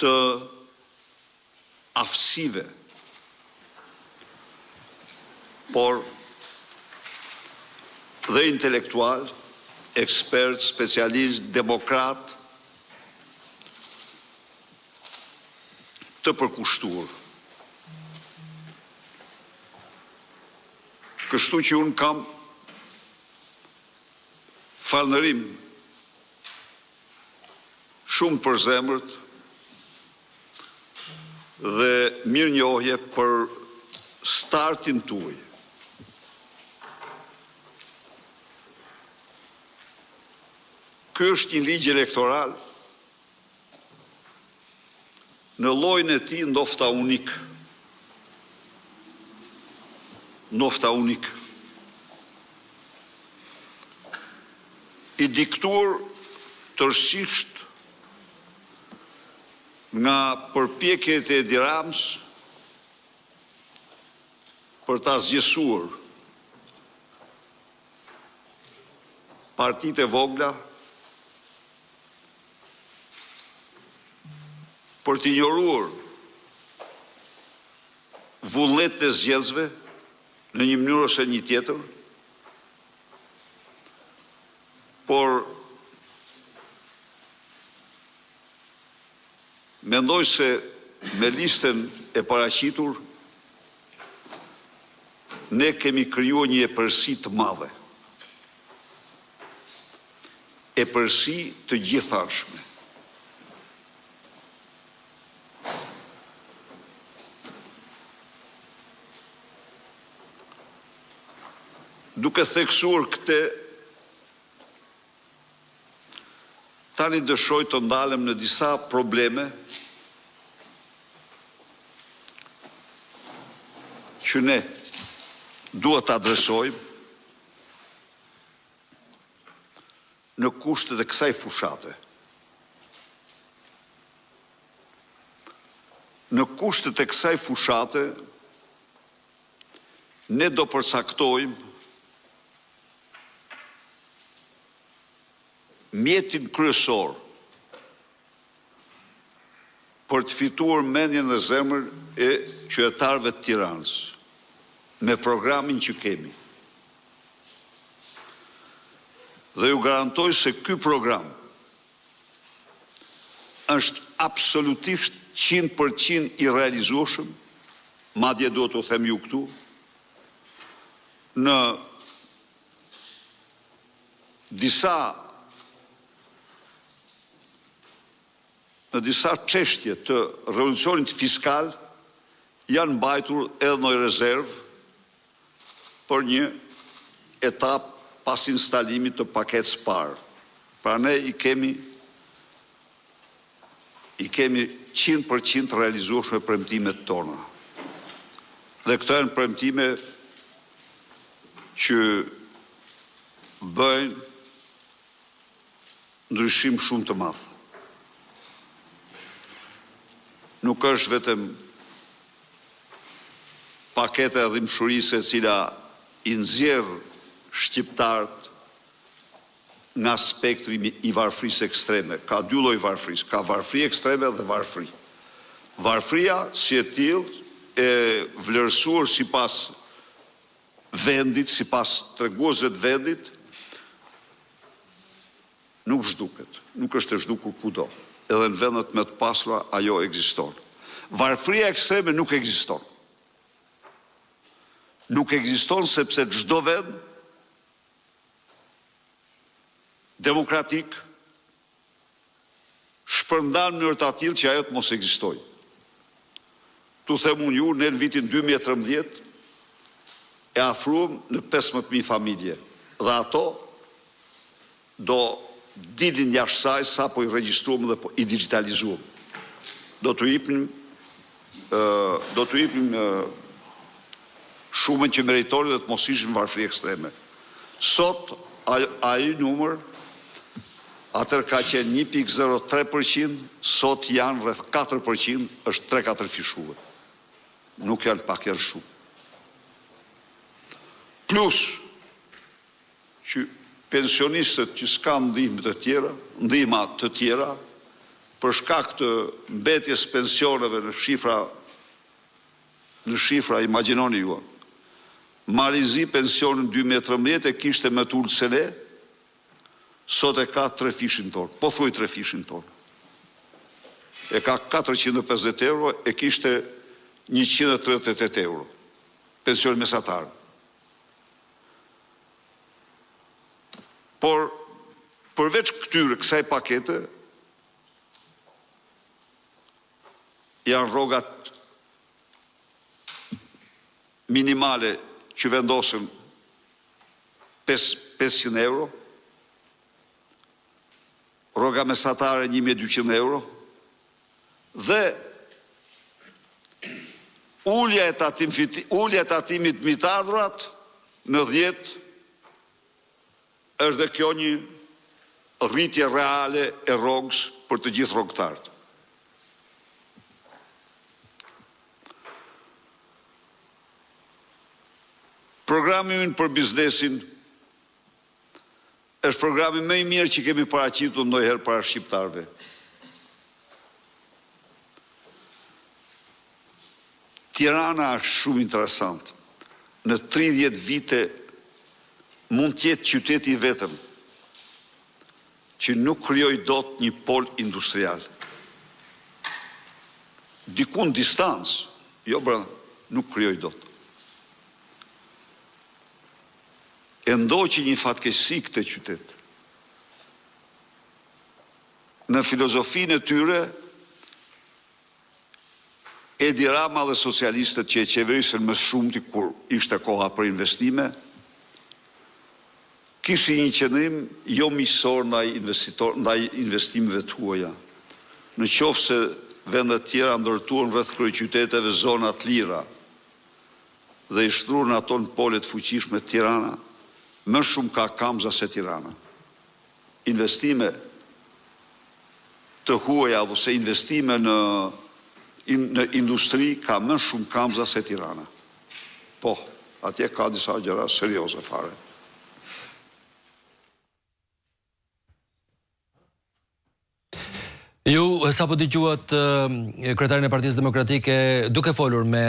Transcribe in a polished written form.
Të aftësive, por dhe intelektualë, ekspertë, specialistë, demokratë të përkushtuar. Kështu që unë kam falënderim shumë të përzemërt dhe mirënjohje për startin tuaj. Ky është një ligj elektoral në llojin e tij ndofta unik. Ndofta unik. I diktuar tërësisht nga përpjekjet e Edi Ramës për të asgjësuar partitë e vogla, për të injoruar vullnetin e zgjedhësve në një mënyrë ose një tjetër, por mendoj se me listën e paraqitur ne kemi krijuar një epërsi të madhe. Epërsi të gjithanshme. Duke theksuar këtë, tani dëshiroj të ndalem në disa probleme që ne duhet të adresojmë në kushtet e kësaj fushate. Në kushtet e kësaj fushate, ne do përcaktojmë mjetin kryesor për të fituar mendjen dhe zemrën e qytetarëve të Tiranës me programin që kemi. Dhe ju garantoj se ky program është absolutisht 100% i realizueshëm, madje duhet t'u them ju këtu, në disa në disa çështje të revolucionit fiskal janë mbajtur edhe ndonjë rezervë për një etapë pas instalimit të paketës parë. Pra ne i kemi i kemi 100% të realizueshme premtimet tona. Dhe këto janë premtime që bëjnë ndryshim shumë të madh. Nuk është vetëm paketa e dhimbshurisë e cila i nxjerr shqiptarët nga spektri i varfërisë ekstreme. Ka dy lloj varfërisë, ka varfëri ekstreme dhe varfëri. Varfëria si e tillë e vlerësuar sipas vendit, sipas treguesve të vendit, nuk zhduket, nuk është e zhdukur kudo. Edhe në vendet më të pasura ajo ekziston. Varfëria ekstreme nuk ekziston. Nuk ekziston sepse çdo vend demokratik shpërndan në mënyrë të atillë që ajo të mos ekzistojë. T'u them unë ju, ne në vitin 2013 e afruam në 15.000 familje dhe ato do dilin jashtë saj sapo i regjistruam dhe po i digjitalizuam. Do t'u jepnim do t'u jepnim shumën që meritonin dhe të mos ishin varfëri ekstreme. Sot ai numër atëherë ka qenë 1.03%, sot janë rreth 4%, është 3-4 fishuar. Nuk janë pak, janë shumë. Plus, që pensionistët që s'kanë ndihmë të tjera, ndihma të tjera, Për shkak të mbetjes së pensioneve në shifra në shifra imagjinoni ju. Mali i Zi pensionin 2013 e kishte më të ulët se ne, sot e ka trefishin tonë, pothuaj trefishin tonë. E ka 450 euro, e kishte 138 euro. Pensioni mesatar. Por përveç këtyre kësaj pakete janë rrogat minimale që vendosen 500 euro, rroga mesatare 1200 euro dhe ulja e tatim ulja e tatimit mbi të ardhurat në 10 është dhe kjo një rritje reale e rrogës për të gjithë rrogëtarët. Programi ynë për biznesin është programi më i mirë që kemi paraqitur ndonjëherë para shqiptarëve. Tirana është shumë interesant. Në 30 vite mund të jetë qyteti i vetëm që nuk krijoi dot një pol industrial. Diku në distancë, jo brenda, nuk krijoi dot. E ndoqi një fatkeqësi këtë qytet. Në filozofinë e tyre, Edi Rama dhe socialistët që e qeverisën më shumti kur ishte koha për investime, kishin një qëndrim jo miqësor ndaj investitor, ndaj investimeve të huaja. Në qoftë se vendet tjera ndërtuan rreth kryeqyteteve zona të lira dhe i shndërruan ato në pole të fuqishme Tirana, më shumë ka Kamza se Tirana. Investime të huaja ose investime në në industri ka më shumë Kamza se Tirana. Po, atje ka disa gjëra serioze fare. Ju sapo dëgjuat kryetarin e Partisë Demokratike duke folur me.